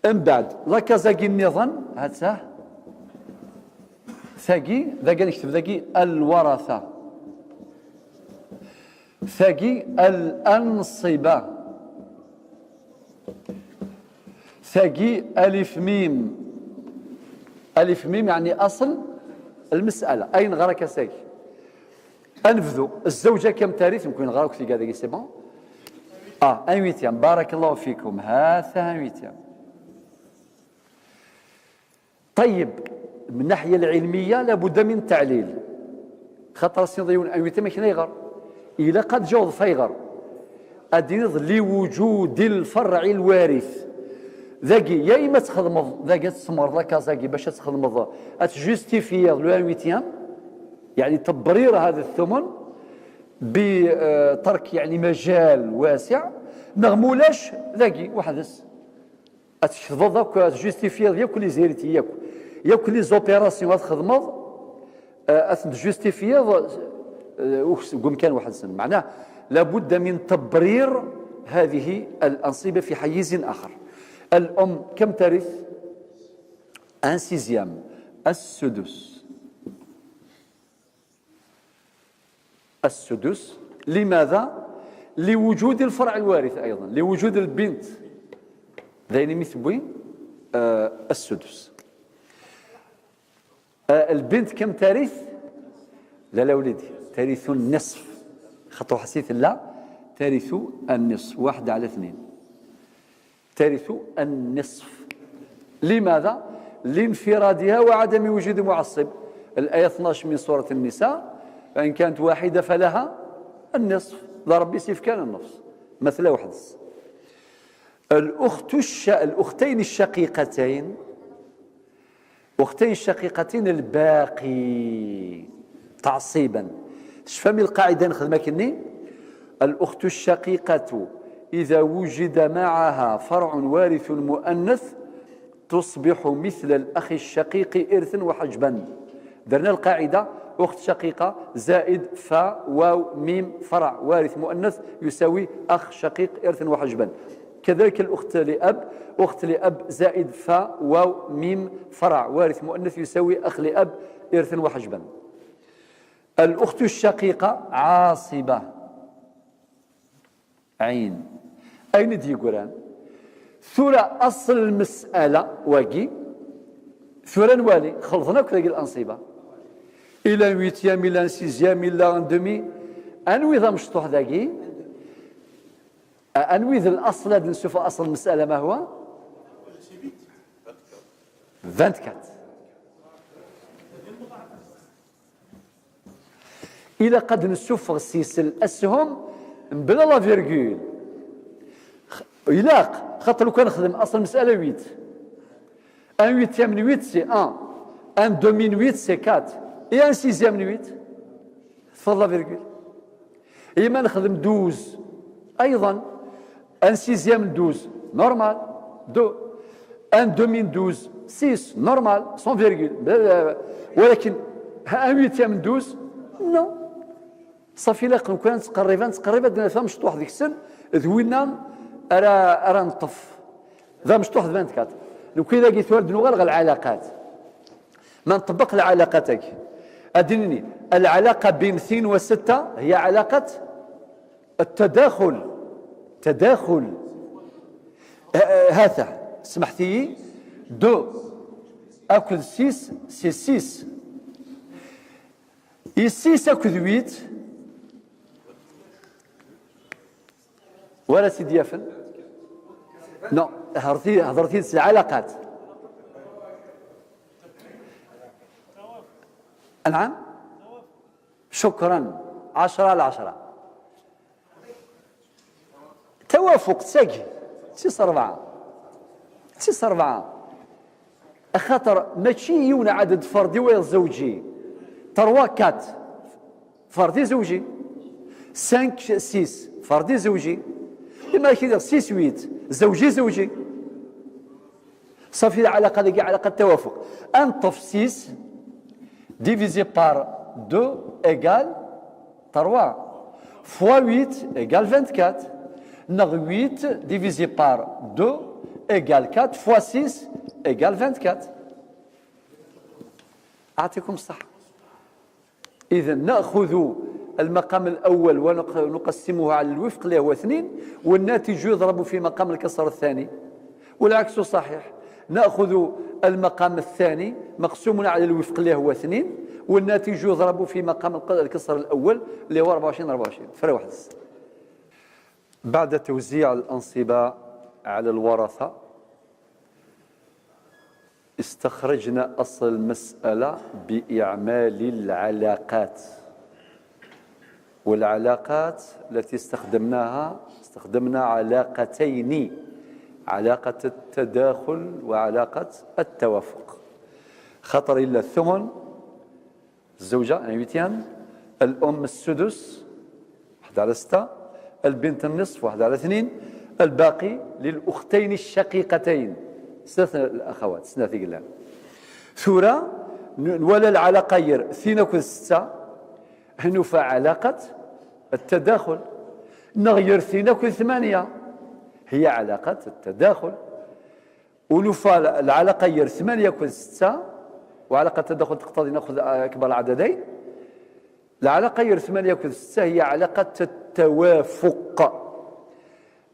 من بعد، la case-agi النظام، هاتساه. ثاقي، ذاك نكتب ذاكي الورثة. ثاقي الأنصبة. ثاقي ألف ميم. ألف ميم يعني أصل المسألة. أين غرك ثاقي؟ أنفذوا الزوجة كم تاريخ؟ يمكن غرك في هذا c'est bon. آه، un huitième. بارك الله فيكم. هذا un huitième. طيب، من الناحية العلمية لابد من التعليل. خاطر سيدي يون أن يتم كنا يغر. إلا قد جاوب فيغر. أدينض لوجود الفرع الوارث. ذاكي يا إما تخدمض، ذاكي تسمر ذاك ذاكي باش تخدمض، أتجوستيفي لو أن يتيام، يعني تبرير هذا الثمن بترك يعني مجال واسع، نغمولاش ذاكي وحدس. أتكتبض أكو، أتجوستيفيض ياك لي زيرتي ياك، ياك لي زوبيراسيون أتخدمض، آه، أتجوستيفيض، آه، وكس-، قم كان واحد السن. معناه لابد من تبرير هذه الأنصبة في حيز آخر. الأم كم ترث؟ أن سيزيام، السدس. السدس. لماذا؟ لوجود الفرع الوارث أيضا، لوجود البنت. ذين مثبوين، آه، السدس. آه، البنت كم ترث؟ لا، لا وليدي، ترث النصف. خطوة حسيت لا، ترث النصف، واحد على اثنين. ترث النصف. لماذا؟ لانفرادها وعدم وجود معصب. الآية اثناش من سورة النساء: "فإن كانت واحدة فلها النصف". لا ربي سيف كان النصف. مثلا واحد. الأخت الش-، الأختين الشقيقتين، أختين شقيقتين الباقي تعصيبا. شفا من القاعدة نخدمها كني؟ الأخت الشقيقة إذا وجد معها فرع وارث مؤنث تصبح مثل الأخ الشقيق إرثا وحجبا. درنا القاعدة: أخت شقيقة زائد فا واو ميم فرع وارث مؤنث يساوي أخ شقيق إرثا وحجبا. كذلك الأخت لأب، أخت لأب زائد فا واو ميم فرع وارث مؤنث يساوي أخ لأب إرثا وحجبا. الأخت الشقيقة عاصبة. عين. أين ديقران؟ ثورة أصل المسألة واقي. ثورة نوالي خلطنا كل الأنصبة. إلا ويتيام، إلا سيزيام، إلا اندمي. أنوي ذا مشطوح ذاقي؟ أنوي ذا الأصل هذا نشوف أصل المسألة ما هو؟ فانت كات. إلا قد نسوفغ سيس الأسهم بلا لا فيرغول. إلاق، خاطر لو كان نخدم أصل المسألة ويت. أن ويتيام ويت سي أن. أن دومين ويت سي كات. إي أن سيزيام ويت. فضل لا فيرغول. إما نخدم دوز أيضا. أن سيزيام دوز نورمال. دو. أن دومين دوز سيس نورمال سون فيرغول. ولكن ها أن ويتيام دوز نو. صافي لا كون كان تقريبا تقريبا درنا فيها مشطوح ديك السن. ذوينا أرا أرا نطف. ذا مشطوح فانت كات. لو كي لاقي ثوار دنوغال غا العلاقات. ما نطبق العلاقتك. أدني العلاقة بين اثنين وستة هي علاقة التداخل. تداخل. آه، آه، هاتا سمحتي. دو أكد سيس سي سيس. إي سيس أكد ويت. ولا سيدي يافن. نو، هضرتي هضرتي العلاقات. نعم. شكرا. عشرة على عشرة. توافق تساقي. تسيس أربعة. تسيس أربعة. خاطر ماشي يون عدد فردي ولا زوجي. تروا كات. فردي زوجي. سانك سيس. فردي زوجي. إما كي سيس ويت. زوجي زوجي. صافي العلاقة هذيك علاقة توافق. أن طف سيس divisé par deux égale trois fois huit égale vingt-quatre. نغ huit divisé par deux égale quatre fois six égale vingt-quatre. أعطيكم الصحة. إذا نأخذ المقام الأول ونق-، ونقسمه على الوفق اللي هو اثنين، والناتج يضرب في مقام الكسر الثاني، والعكس صحيح، نأخذ المقام الثاني مقسوم على الوفق اللي هو اثنين، والناتج يضرب في مقام الق-، الكسر الأول اللي هو أربعة وعشرين أربعة وعشرين. فرق واحد. بعد توزيع الأنصبة على الورثة، استخرجنا أصل المسألة بإعمال العلاقات، والعلاقات التي استخدمناها، استخدمنا علاقتين: علاقة التداخل وعلاقة التوافق. خاطر إلا الثمن، الزوجة، un huitième، الأم السدس، واحد على ستة، البنت النصف، واحد على اثنين، الباقي للأختين الشقيقتين، ثلاث الأخوات، ثلاثة قلان. ثورة، ن-، ولا العلاقة ير ثينا كل ستة، هنوفا علاقة التداخل، نغير ثينا كل ثمانية، هي علاقة التداخل. ونوفا العلاقة ير ثمانية كل ستة، وعلاقة التداخل تقتضي نأخذ أكبر العددين. العلاقة ير ثمانية كل ستة هي علاقة التوافق،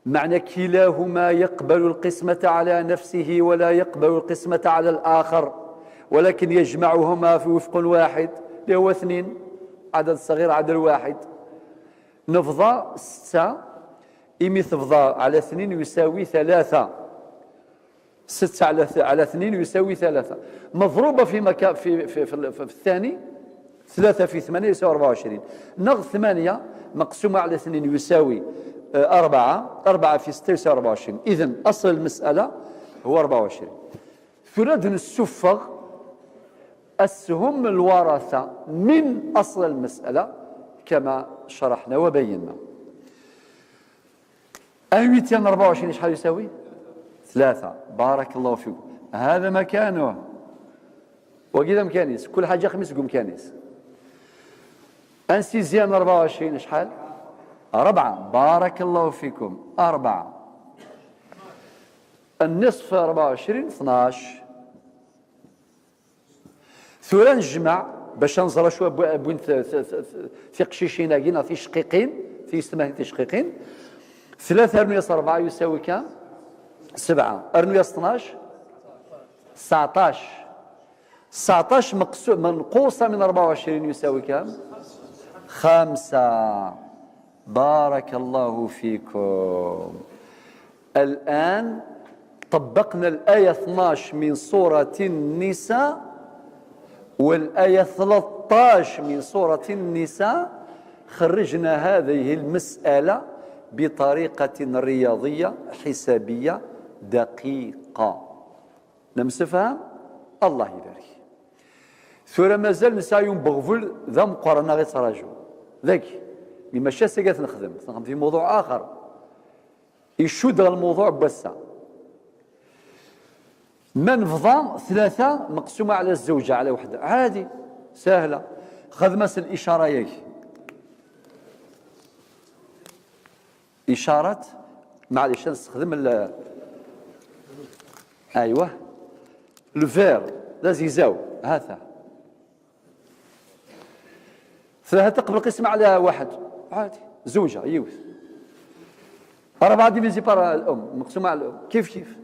معنى كلاهما يقبل القسمة على نفسه ولا يقبل القسمة على الآخر، ولكن يجمعهما في وفق واحد اللي هو اثنين، عدد صغير، عدد واحد. نفضى ستة، إمي تفضى على اثنين يساوي ثلاثة. ستة على ث-، على اثنين يساوي ثلاثة، مضروبة في مكا-، في، في، في، في الثاني، ثلاثة في ثمانية يساوي أربعة وعشرين، نغ ثمانية مقسومة على اثنين يساوي، آه، أربعة، أربعة في ستة يساوي أربعة وعشرين. إذن أصل المسألة هو أربعة وعشرين. ثراد نسفغ أسهم الورثة من أصل المسألة كما شرحنا وبينا. أن huitième أربعة وعشرين شحال يساوي؟ ثلاثة. بارك الله فيكم. هذا مكانه. وكذا مكانيس. كل حاجة خميس قوم مكانيس. أن sixième أربعة وعشرين شحال؟ أربعة. بارك الله فيكم. أربعة. النصف أربعة وعشرين، اثناش. ثورة نجمع باش نزرع شوية بو-، بوين ث-، ث-، ث-، ث-، ثقشيشين هاكي، نعطي شقيقين، في استماهين ثقشيقين. ثلاثة أرنوية أربعة يساوي كام؟ سبعة. أرنوية اثناش؟ تسعطاش. تسعطاش مقسو-، منقوصة من أربعة وعشرين يساوي كام؟ خمسة. بارك الله فيكم. الآن طبقنا الآية اثناش من سورة النساء والآية ثلطاش من سورة النساء، خرجنا هذه المسألة بطريقة رياضية حسابية دقيقة. نمسفها؟ الله يبارك. ثورة مازال نسعى يوم بغفل ذا مقارنة غير تراجو. ذاك، مما شاسة قالت نخدم، نخدم في موضوع آخر. يشد الموضوع بوسع. ما نفضى ثلاثة مقسومة على الزوجة على وحدة، عادي، سهلة. خذ مثل الإشارة ياك. إشارة، معليش نستخدم ال-، أيوه، le vert، لا زيزاو، هذا. ثلاثة تقبل قسمة على واحد، عادي، زوجة، يوث. أربعة divisé par الأم، مقسومة على الأم، كيف كيف.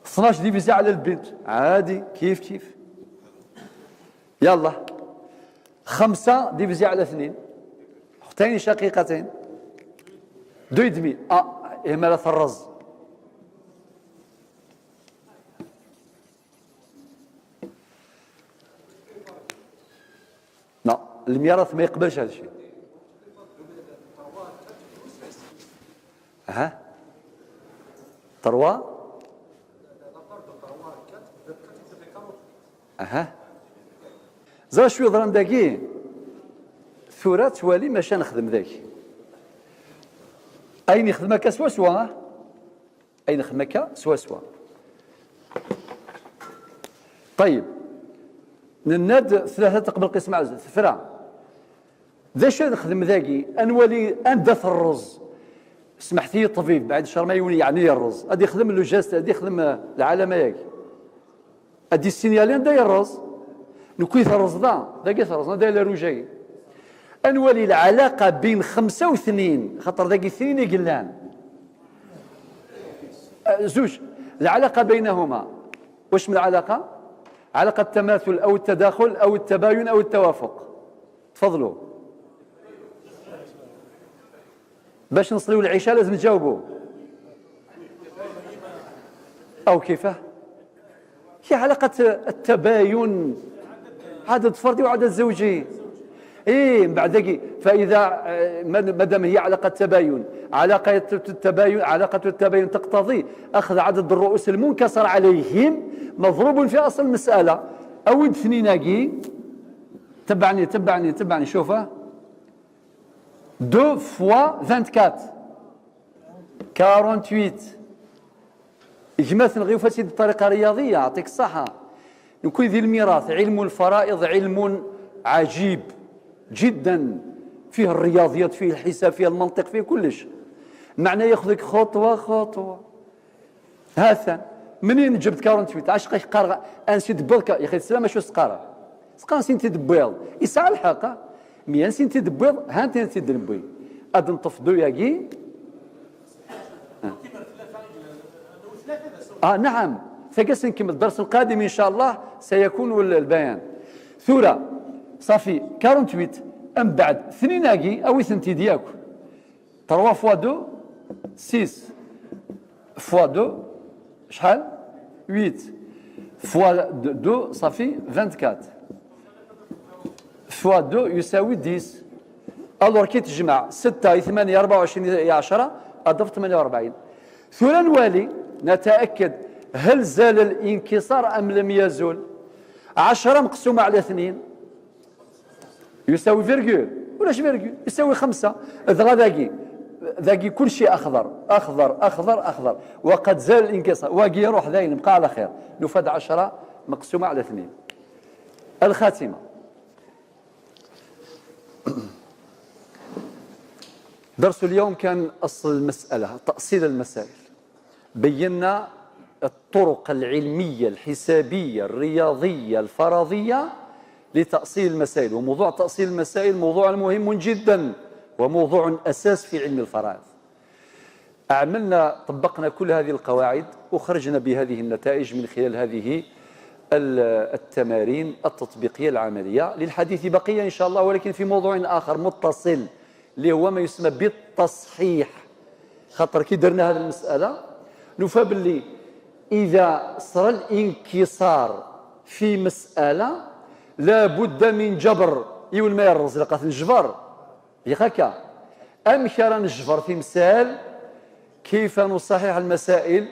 اثناش divisé على البنت، عادي، كيف كيف. يلا. خمسة divisé على اثنين، أختين شقيقتين، deux et demi. آه، إهمالات الرز. لا، الميراث ما يقبلش هذا الشيء. ها؟ تروا؟ أها. زا شو يضرن داكي؟ ثورة توالي ما شان خدم ذاك. أين يخدم هكا سوا سوا، ها؟ أين يخدم هكا سوا سوا. طيب. نناد ثلاثة تقبل قسم عزل. ثفرة. ذا شو نخدم ذاكي؟ أنوالي أندا الرز. سمحتي الطبيب، بعد الشر ما يولي يعني الرز. هذه يخدم le geste، هذه يخدم العلامة ياك. هذه السينيالين دا يرز. نكوي الرز دا، ذاكي الرز دا، لا روجاي. أنوالي العلاقة بين خمسة واثنين، خاطر ذاكي اثنين يقلان. أه، زوج. العلاقة بينهما. واش من علاقة؟ علاقة التماثل أو التداخل أو التباين أو التوافق. تفضلوا. باش نصليو العشاء لازم نجاوبوا. أو كيفاه؟ هي علاقة التباين، عدد فردي وعدد زوجي. ايه، من بعد ذاك، فاذا آه، ما ما دام هي علاقه تباين، علاقه التباين علاقه التباين تقتضي اخذ عدد الرؤوس المنكسر عليهم مضروب في اصل المساله. او اثنيناكي، تبعني تبعني تبعني، شوفه، deux fois vingt-quatre، quarante-huit. Gma-tneɣ yufa-tt-id بطريقة رياضية، يعطيك الصحة. نكون ذي الميراث، علم الفرائض علم عجيب جدا، فيه الرياضيات، فيه الحساب، فيه المنطق، فيه كلش. معناه ياخذك خطوة خطوة. هاثا، منين جبت quarante-huit؟ اش قاش قارغ؟ انسي دبرك يا اخي السلام، شو سقارا؟ سقان سين تدبيض، يسعى الحق. مي انسي تدبيض، ها انت تدبي. اد نطف دو ياكي. آه نعم، ثقس نكمل الدرس القادم إن شاء الله، سيكون ال- البيان. ثورة، صافي، quarante-huit، أم بعد اثنين أكي أو اثنتي دياك. Trois fois deux، six fois deux، شحال؟ Huit fois deux، صافي، vingt-quatre. Fois deux يساوي dix. Alors كي تجمع ستة ي ثمانية أربعة وعشرين ي عشرة، أضف ثمانية وأربعين. ثورة نوالي نتأكد، هل زال الانكسار أم لم يزل؟ عشرة مقسومة على اثنين يساوي virgule، ولاش virgule، يساوي خمسة. دغا ذاكي، ذاكي كل شيء أخضر، أخضر، أخضر، أخضر، وقد زال الانكسار، واقي يروح ذاين، بقى على خير. نفاد عشرة مقسومة على اثنين. الخاتمة. درس اليوم كان أصل المسألة، تأصيل المسائل. بينا الطرق العلمية الحسابية الرياضية الفرضية لتأصيل المسائل. وموضوع تأصيل المسائل موضوع مهم جدا، وموضوع أساس في علم الفرائض. عملنا، طبقنا كل هذه القواعد وخرجنا بهذه النتائج من خلال هذه ال- التمارين التطبيقية العملية. للحديث بقية إن شاء الله، ولكن في موضوع آخر متصل، اللي هو ما يسمى بالتصحيح. خاطر كي درنا هذه المسألة، نفى باللي إذا صرا الانكسار في مسألة، لا بد من جبر. يول ما يرز لقات نجبر، ياك هكا؟ أمك راه نجبر تمثال، كيف نصحح المسائل؟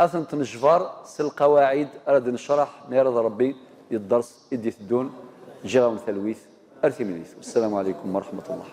أثنت نجبر س القواعد راد نشرح ما يرضى ربي. الدرس إدي تدون جيغاون ثلويث أرثي منيث. والسلام عليكم ورحمة الله.